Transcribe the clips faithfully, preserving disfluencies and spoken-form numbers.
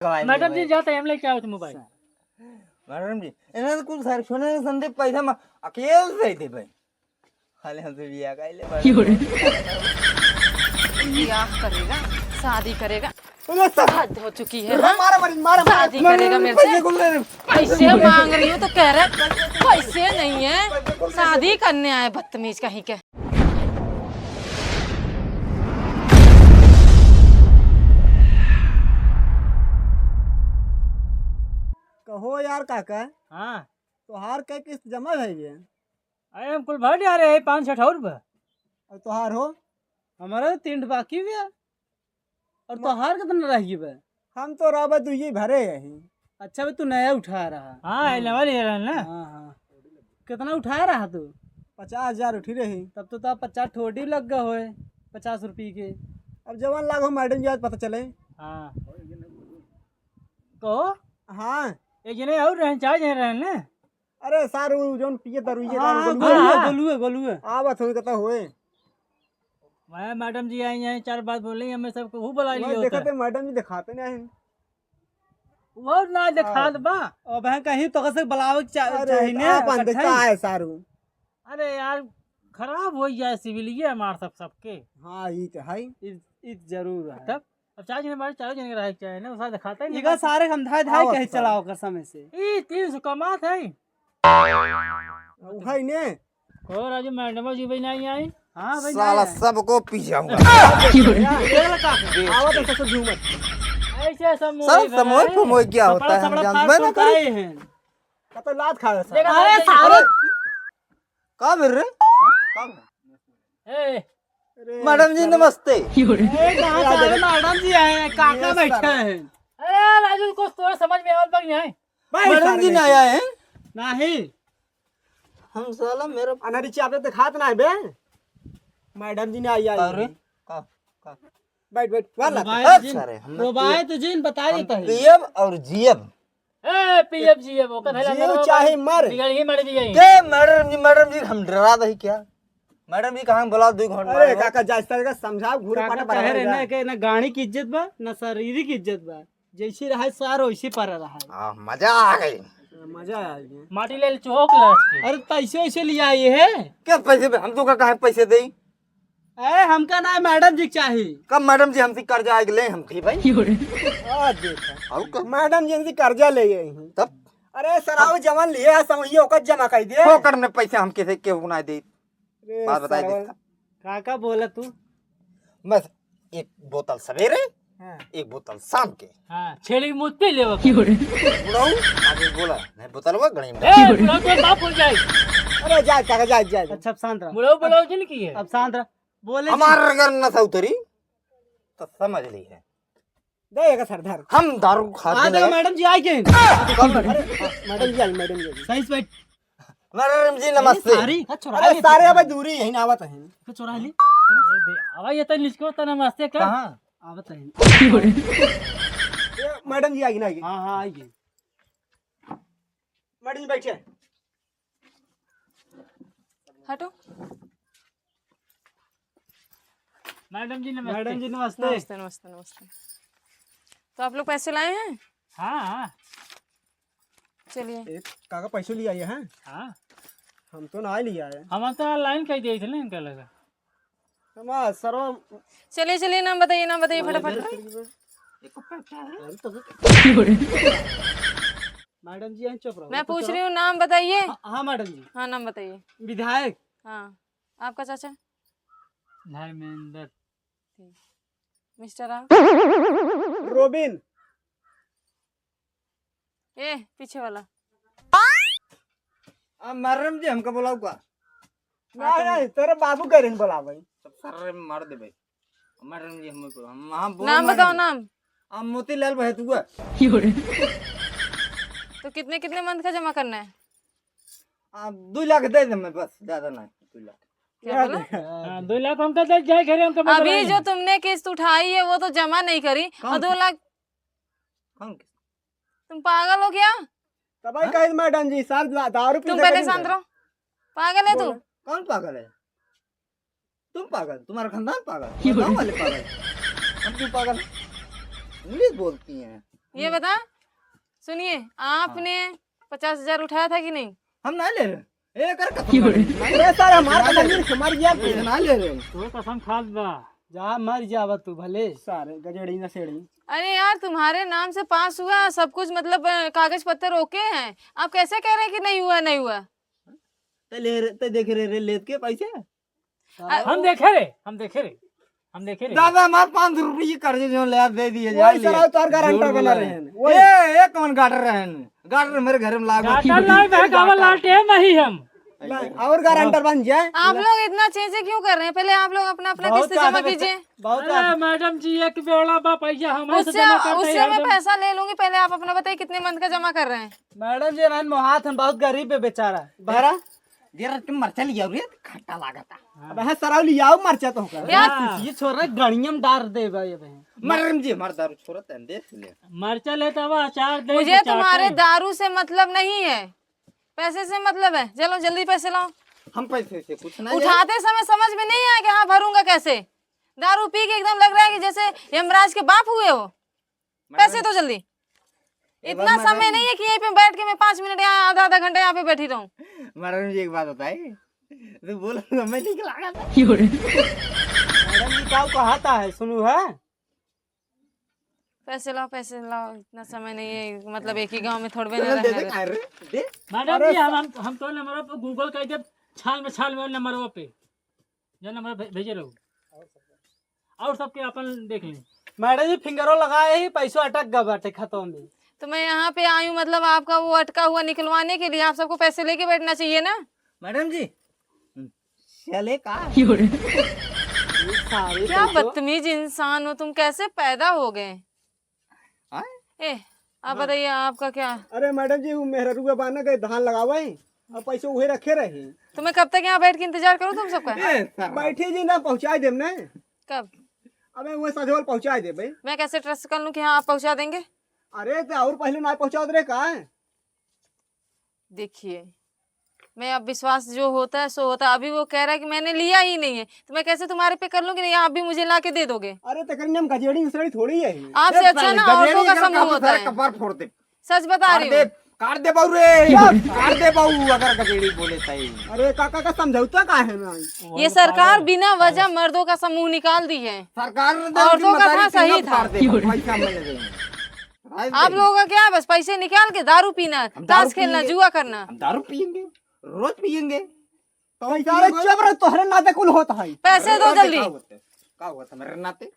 मैडम जी, जाते हैं, हम लेके आओ तो मोबाइल। मैडम जी, इन्हें तो कुछ सर सुने संदीप पैसा मा अकेल से ही दे भाई। खाली हमसे बियाह कर ले, क्यों रे? ब्याह करेगा, शादी करेगा। अरे सर। हद हो चुकी है, अरे हाँ? मारा मारी, मारा मारी। शादी करेगा मेरे से? पैसे मांग रही हूँ तो कह रहा है पैसे नहीं है, शादी करने आए बदतमीज कहीं के। कहो यार काका। हाँ। तोहार कै किस्त जमा भई बे? अरे हम कुल भर डारे हैं, पाँच छठ और बा। और तोहार हो? हमारा तो तीन ठो बाकी बा। और म- तोहार कितना रह गई बा? हम तो राबा दुइये भरे यही। अच्छा बे, तू नया उठा रहा। हाँ, है नवा ले रहा ना। हाँ, हाँ। कितना उठा रहा तू? पचास हजार उठी रही। तब तो, तो पचास ठोडी लग गए होए, पचास रुपये के। अब जवान लागो मैडम जी, आज पता चले। हाँ। कहो? हाँ। एक जने और रहन, चार जने रहन ना? अरे सार, उ जौन पिए दारू, ये हाँ, हाँ, गोलुए, गोलुए, हाँ। गोलुए, गोलुए। आवत होई, कता होए। मैं मैडम जी आई हैं, चार बात बोली, हमें सबको हूँ बुला लियो देखते। मैडम जी दिखाते नहीं हैं। वो ना दिखात बा। अब हैं कहीं तो कसे बुलावे के चा-, अरे, चाहिए ना, अपन इकट्ठा देखता ही। है सारू। अरे यार, खराब हो जाए सिविलिये हमार सब, सबके। हाँ, ई तो है। ई, ई जरूर है। तब अब चार जने बारे, चारों जने के रहे के चाहे ना, उसा दिखाता ही नहीं इका बा। सारे हम धाय धाय आवत कहे सारे। चलाओ कसम से। ई तीन सौ कमात है। उठाई ने। ओ राजू, मैडम जी भाई नहीं आई। हाँ भाई, साला नहीं आई। सबको पी जाऊंगा। आवत है ससुर झूमर। ऐसे समोए साला समोए बनाए। फमोए क्या होता है, हम जानबे ना करी। कतौ लात खावे साला। अरे सारे। का बोल रे? हाँ? का बोल? ए, अरे, मैडम जी, सारे नमस्ते। ए, कहाँ से आ रहे? मैडम जी आए हैं, काका बैठे हैं। अरे, राजू, कुछ तोरा समझ में आवत बा कि नहीं? भाई, मैडम सारे जी नहीं आए हैं? नहीं। हम साला मेरा अनरी चापे दिखात ना है बे। मैडम जी नहीं आई, आई अरे, हैं। का, का? बैठ, बैठ, वाला। रोबाए तो जिन, सारे, हम रोबाए तो जिन, बता देता है। पियब और जियब। ए, पियब जियब, ओकर है जीव लंदर चाहे बाबा। मर। बिगड़ ही मर जियई। के मैडम जी, मैडम जी, हम डरा दही क्या? मैडम जी कहाँ बुला दो घंटा अरे में? काका, जा इस तरह का समझाओ, घूरे काका पाटा कहे बराबर रहे ना जा। कि ना गाड़ी की इज्जत बा, ना शारीरिक इज्जत बा। जैसी रहे सार, वैसी पर रहे। आ, मजा आ गई। मजा आ गया। माटी ले ले चौक लस के। अरे पैसे वैसे लिया ये है? क्या पैसे पे? हम तो का काहे पैसे दे? ए, हमका ना मैडम जी के चाही। कब मैडम जी हमसे कर्जा आए ले हम थी भाई? आ देखा। और का? मैडम जी हमसे कर्जा ले आई हैं। तब? अरे सराव जवन लिए है, समझिए ओकर जमा कर दे। फोकट में पैसे हम कैसे केहू ना दे? अरे बात बताई सरवा। दे। का का बोला तू? बस एक बोतल सवेरे, हाँ। एक बोतल शाम के। हाँ, छेड़ी मुत्ती लेवा के। बुढ़ऊ, आगे बोला, नहीं बोतलवा गणी में ए, डाल। बुढ़ऊ तो बाप हो जाए। अरे जा, जा, जा, जा, जा। अच्छा, अब शांत रह। बुढ़ऊ, बुढ़ऊ जिन की है। अब शांत रह। बोले हमार जी। अगर नशा उतरी, तो समझ ली है। दे, एक सर धर। हम दारू खाते आ जाओ, नहीं। मैडम जी, आई गए। कब? अरे, मैडम जी आई, मैडम जी आई। सही से बैठ। मैडम जी, नमस्ते। अरे, सारे, हाँ, चुरा अरे, लिए सारे थे। अब दूरी यहीं आवत हैं। तो चुरा ली। ये दे, आवा ये तो निचको तो नमस्ते कर। कहाँ? आवत हैं। ये मैडम जी आएगी ना, आएगी। हाँ, हाँ, आएगी। मैडम जी बैठिए। हटो। मैडम जी, नमस्ते। मैडम जी, नमस्ते। नमस्ते, नमस्ते, नमस्ते। तो आप लोग पैसे लाए हैं? हाँ, हाँ। चलिए। ए, काका पैसे लिए आए हैं? हाँ। हम तो ना लिए आए। हम तो लाइन कह दिए थे ना इनका लगा। हमारा सरवा चलिए, चलिए, नाम बताइए, नाम बताइए फटाफट। अरे तो मैडम जी, यहीं चुप रहो। मैं तो पूछ चुप रही हूँ, नाम बताइए। हाँ, हाँ, मैडम जी। हाँ, नाम बताइए। विधायक। हाँ, आपका चाचा? धर्मेंद्र। ठीक। मिस्टर राव? रोबिन। ए, पीछे वाला। आ, मैडम जी, हमका बुलाओ का? नहीं, नहीं, तेरे बाबू कह रहे हैं बुलावे। सब सारे मार दे भाई। मैडम जी, हम, हम, हम बोल नाम मैडम बताओ, जी। नाम। आ, मोतीलाल बहतुआ। तो कितने, कितने मंथ का जमा करना है? आ, दो लाख दे दे मैं, बस, ज्यादा नहीं, दो लाख। क्या बोला? हाँ, दो लाख हमका दे, जाए घरे, हमका अभी मतलब जो नहीं। तुमने किस्त उठाई है, वो तो जमा नहीं करी, कौन और दो किस्त? लाख कौन किस्त? तुम पागल हो क्या? तब भाई हाँ? कहे मैडम जी, सार दा-, दारू पी तुम के पहले करेंगे। शांत रहो। पागल है तू? बोलो। कौन पागल है? तुम पागल, तुम्हारा खानदान पागल, क्यों? गाँव वाले पागल। हम क्यों पागल? इंग्लिश बोलती हैं। ये बता, सुनिए, आपने पचास हजार उठाया था कि नहीं? हम ना ले रहे। ए, कर कसम खा रहे। अरे सर, हमार कसम नहीं, हमार यार पैसे ना ले रहे। तो कसम खात बा। जा मर जावा तू भले। सारे गजेड़ी नशेड़ी। अरे यार, तुम्हारे नाम से पास हुआ, सब कुछ मतलब, अ, कागज पत्तर ओके हैं, आप कैसे कह रहे हैं कि नहीं हुआ, नहीं हुआ? ते ले रे, ते देखे रे, रे लेत के पैसे? हम देखे रे, हम देखे रे, हम देखे रे। दादा, हमार पाँच सौ रुपये कर्जे जो ले दे दिए वही जाए। सर, तोहर गारंटर बना रहे हैं। ए, ए, कौन गाटर रहे हैं? गाटर मेरे घर में लाग। गाटर लाए, बहकावा लाटे नहीं हम। नहीं, और गारंटर बन जाए। आप लोग इतना चेंजे क्यों कर रहे हैं? पहले आप लोग अपना, अपना बहुत किस्त जमा ज्यादा कीजिए। बहुत अरे ज्यादा। मैडम जी, एक बेड़ा बा पैसा हमारे से उससे, जमा करते उससे हैं मैं एकदम। पैसा ले लूंगी। पहले आप अपना बताइए, कितने मंथ का जमा कर रहे हैं? मैडम जी, रहन मोहात हम बहुत गरीब है बेचारा। बहरा? जरा तुम मरचा लियाओ रे, खट्टा लागता। अब है सराव लियाओ मरचा तो होकर। यार, ये छोरा गणियम डार दे भाई अब। मैडम जी, हमार दारू छोरा तन दे ले। मरचा लेता हुआ अचार दे मुझे तो चाटो। तुम्हारे दारू से मतलब नहीं है, पैसे से मतलब है। चलो जल्दी पैसे लाओ। हम पैसे से कुछ नहीं उठाते समय समझ में नहीं आया कि हाँ भरूंगा कैसे। दारू पी के एकदम लग रहा है कि जैसे यमराज के बाप हुए हो। मैडम, पैसे दो जल्दी। ए, इतना मैडम, समय नहीं है कि यहीं पे बैठ के मैं पाँच मिनट यहाँ आधा आधा घंटा यहाँ पे बैठी रहूं। मैडम जी एक बात बताई, तू बोल, मैं ठीक लगा था। मैडम जी का कहता है, सुनू है? पैसे लाओ, पैसे लाओ, इतना समय नहीं है, मतलब एक ही गांव में थोड़बे ना चलो, दे दे, रहना है। अरे, दे। मैडम अरे जी, हम, हम, हम तो नंबर पे Google कर देब, छाल में, छाल में नंबर पे, जो नंबर भे-, भेजे रहो। और सबके अपन देख लें। मैडम जी, फिंगरो लगाए ही, पैसो अटक गवा बाटे खातों में। तो मैं यहाँ पे आई हूँ, मतलब आपका वो अटका हुआ निकलवाने के लिए, आप सबको पैसे लेके बैठना चाहिए ना। मैडम जी, चले का? ये सारे क्या पैसो बदतमीज इंसान हो तुम, कैसे पैदा हो गए? आय? ए, आप हाँ। बताइए, आपका क्या? अरे मैडम जी, वो मेहररुआ बाना गए धान लगावे, अब पैसे उहे रखे रहे। तो मैं कब तक यहाँ बैठ के इंतजार करूँ तुम सबका? ए, सर। बैठे जी ना, पहुँचाए देम ना। कब? अबे वो सजोल पहुँचाए देबे। मैं कैसे ट्रस्ट कर लूँ कि हाँ, आप पहुँचा देंगे? अरे, तो और पहले ना पहुँचावत रहे का? देखिए, मैं अब विश्वास जो होता है सो होता है। अभी वो कह रहा है कि मैंने लिया ही नहीं है, तो मैं कैसे तुम्हारे पे कर लूँ कि नहीं, आप भी मुझे ला के दे दोगे? अरे, तेकर नाम गजेड़ी उसड़ी थोड़ी है। आपसे ए, अच्छा साले, ना गजेड़ी औरतों का अगर समूह काम होता करे, है। कपार फोड़ दे। सच बता काट रही दे, हूँ। काट दे बाऊ रे, काट दे बाऊ, अगर गजेड़ी बोले सही। अरे काका का समझौता का है ना? ये सरकार बिना वजह मर्दों का समूह निकाल दी है। सरकार ने तो औरतों का था, सही था। काट दे, पैसा मिल गए। आप लोगों का क्या, बस पैसे निकाल के दारू पीना, हम दारू ताश खेलना, पिएंगे। जुआ करना। हम दारू पिएंगे, रोज पिएंगे। तो पैसा रे पिएंगे। चुप रह, तोहरे नाते कुल होता है। पैसे दो अरे, जल्दी। का होता है? का होता है मेरे नाते?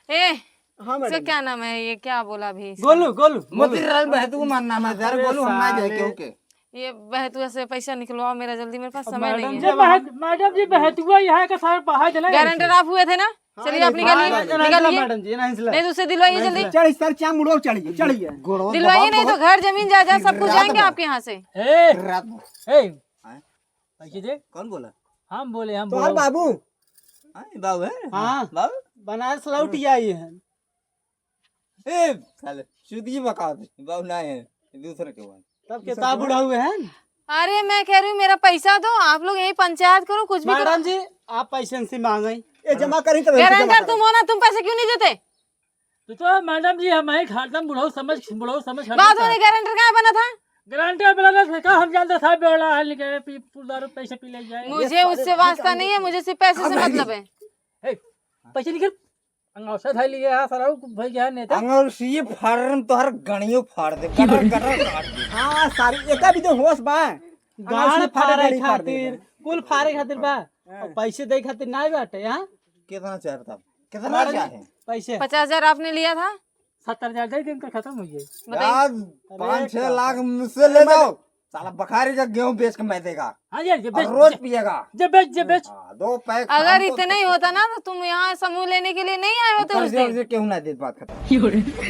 ए, हाँ, इसका मैडम। क्या नाम है? ये क्या बोला अभी इसका? गोलू, गोलू, गोलू। मोतीलाल बहतू मान नाम है, जरा अरे गोलू हम ना जाए साले। क्यों के? ये बहतुआ से पैसा निकलवाओ मेरा जल्दी, मेरे पास अब समय मैडम नहीं जी, है। बहत-, मैडम जी, बहतुआ यहाँ का सारा पहाड़ देना है गारंटर इसे। आप हुए थे ना? हाँ, चलिए, आप नहीं, निकालिए, हाँ, नहीं, निकालिए। मैडम जी, नहीं, इसलिए। नहीं तो उसे दिलवाइए नहीं, जल्दी। इसलिए। चढ़, सर, क्या मुड़ो चढ़िए, चढ़िए। गोड़वा दिलवाइए, दबा नहीं तो बहुत। घर जमीन जायदाद सब कुछ रात जाएंगे भर। आपके यहाँ से। ए, रात भर। ए, हाँ? पैसे दे। कौन बोला? हम बोले, हम तोहर बोलो। बाबू। हाँ, ये बाबू है? हाँ। बाबू? बनारस लौट ही आई है। ए, साले, चुदगी बका दे, बाबू ना है, दूसरे के बा। तब के दूसरे ता के बा। बुढ़ा हुए हैं? अरे, मैं कह रही हूँ, मेरा पैसा दो, आप लोग यहीं पंचायत करो, कुछ भी करो। मैडम जी, आप पैसे से मांगे। ये जमा करी तो गारंटर तुम हो ना, तुम पैसे क्यों नहीं देते? तो, तो मैडम जी, हम एक हरदम बुढ़ऊ समझ, बुढ़ऊ समझ हरदम बात होने करते। गारंटर कहाँ बना था? गारंटर बना था, का हम जानते साहब, बेवड़ा हाल निकले, पी, पुल दारू पैसे पी ले जाए। मुझे ये सारे उससे वास्ता नहीं है, मुझे सिर्फ पैसे से मतलब है। ए, पैसे निकल। अंगौसा धइ लिए है, सारा भाई गया नेता। अंगौसी फाड़न तोहर गणियो फाड़ दे, कटर, कटर काट दे। हाँ, सारी एका भी तो होश बा। गाड़ अंगौसी फाड़े फाड़े गणी फाड़ दे। खातिर, कुल फाड़े खातिर बा। हाँ। और पैसे दे खातिर नाहीं बाटे, हाँ? कितना चाहता? कितना चाहे? पैसे। पचास हजार आपने लिया था? सत्तर हजार दे दिन तो खत्म हो गए। बताइए। यार, अरे पाँच छह लाख मुझसे ले जाओ। साला बखारी का गेहूं बेच के मैं देगा। हाँ यार, ये और बेच, रोज ये, पिएगा। ये बेच, ये बेच। हाँ, दो पैक अगर खान को इतना ही होता ना, तो तुम यहाँ समूह लेने के लिए नहीं आए होते उस दिन। क्यों ना दे, बात खत्म।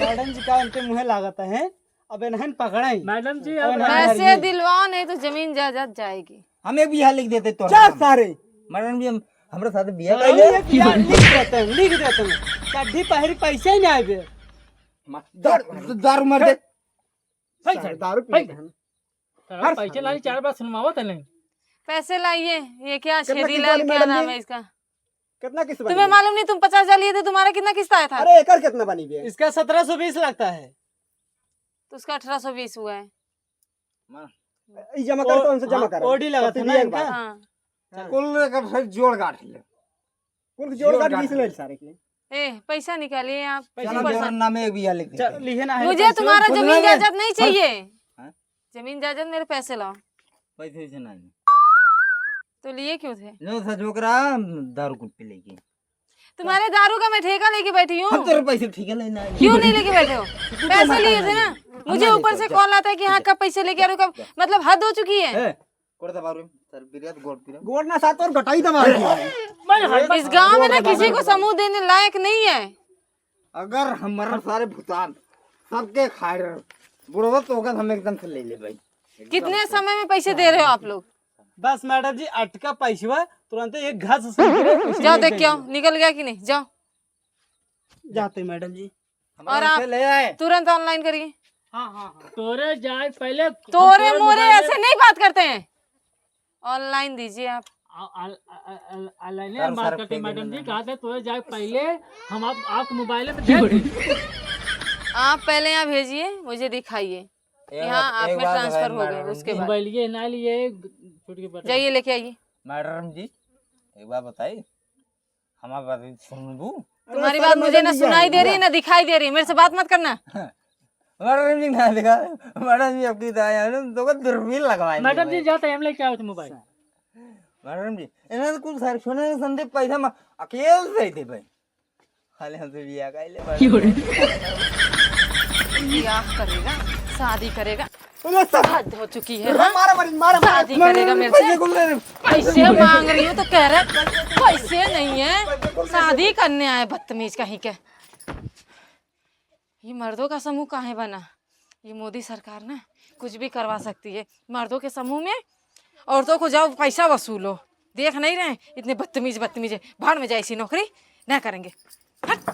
मैडम जी का उनके मुँहे लागत है, अब इन्हन पकड़े। मैडम जी, अब अब इन्हन पैसे धरिए। दिलवाओ, नहीं तो जमीन जायदाद जाएगी। हम एक बिया लिख देते तो चल हम। सारे। मैडम जी, हम, हमरा साथ बिया सारे कर ले। एक बिया लिख देते हैं, लिख देते हैं। कड्ढी पहरी पैसे ही नहीं आए बे। मा-, दारू, दारू मार दे। सही, सही, दारू पी सही। लेते हैं। साला हर पैसे साल लाली लेते चार हैं। बार सुनवावत है नहीं। पैसे लाइए, ये क्या कितना छेदी किस्त लाल वाली क्या मैडम नाम जी? है इसका? कितना किस्त बनी तुम्हें है? मालूम नहीं, तुम पचास हजार लिए थे, तुम्हारा कितना किस्त आया था? अरे, एकर कितना बनी बे? इसका सत्रह सौ बीस लगता है। उसका अठारह सौ बीस हुआ है। माँ। ई जमा कर, ओ, तो उनसे जमा हाँ, कर। ओडी लगा था ना इनका? हाँ। हाँ। कुल का फिर जोड़ गांठ ले। कुल जोड़ जोड़ गांठ गांठ बीस ले। ले सारे के। ए, पैसा निकालिए आप। पैसा चलो, निकाल। जोड़ नामे एक बिया लिख देते हैं। चल, लिहे ना है मुझे पैसे। तुम्हारा खुद जमीन में जायदाद नहीं हट। चाहिए। हाँ? जमीन जायदाद, मेरे पैसे लाओ। पैसे वैसे नहीं। तो लिए क्यों थे? लो सजोकरा, दारू कुप्पी लेके। तुम्हारे दारू का मैं ठेका लेके बैठी हूँ। हम तेरे पैसे ठेका लेना है। क्यों नहीं लेके बैठे हो? तू तो पैसे लिए थे ना। हम मुझे ना ऊपर लेते, से जा। कॉल आता है कि हाँ, जा। कब पैसे लेके आ रहे हो, कब? जा। मतलब, हद हो चुकी है। ए, कोड़ दबा रहे हो। सर, बिरिया तो गोड़ पी रहे हो। गोड़ ना साथ और गटाई दबा रहे हो। इस गांव में ना किसी को समूह देने लायक नहीं है। अगर हमारा सारे भूतान सबके खा रहे हो, बुढ़वा तो होगा, हम एकदम से ले ले भाई। कितने समय में पैसे दे रहे हो आप लोग? बस मैडम जी, अटका पैसवा तुरंत एक घास से गिरे, पैसे जाओ, देख के आओ, निकल गया कि नहीं, जाओ। जाते मैडम जी। और आप ले आए। तुरंत ऑनलाइन करिए। हाँ, हाँ, हाँ। तोरे जाए पहले तोरे मोरे ऐसे नहीं बात करते हैं। ऑनलाइन दीजिए आप। आ, आ, आ, आ, आ, ऑनलाइन हम बात करते हैं मैडम जी, कहा था तोरे जाए पहले हम आप, आपके मोबाइल में देख। आप पहले यहाँ भेजिए, मुझे दिखाइए कि हाँ, आप में ट्रांसफर हो गए, उसके बाद। मोबाइल ये ना लिए, छूट के बटन। जाइए, लेके आइए। मैडम जी, एक बात बताई, हमारी बात सुन लू। तुम्हारी बात मुझे ना सुनाई दे रही है, ना दिखाई दे रही है। मेरे से बात मत करना। मैडम जी, ना दिखा। मैडम जी, आपकी दया है, हम तो दूरबीन लगवाएंगे मैडम जी, भाई। जाते हैं, हम लेके आओ तो मोबाइल। मैडम जी, इन्हें तो कुछ सर सुने संदीप पैसा में अकेले से ही दे भाई। खाली हमसे बियाह कर ले। बियाह करेगा, शादी करेगा। अरे सर। हद हो चुकी है, हाँ? मारा मारी, मारा मारी। शादी करेगा मेरे से? पैसे को ले। पैसे मांग रही हूँ तो कह रहा है पैसे नहीं है, शादी करने आए, बदतमीज कहीं के। ये मर्दों का समूह काहे बना? ये मोदी सरकार ना कुछ भी करवा सकती है। मर्दों के समूह में औरतों को जाओ, पैसा वसूलो। देख नहीं रहे इतने बदतमीज, बदतमीज है। भाड़ में जाए ऐसी नौकरी, ना करेंगे। हट।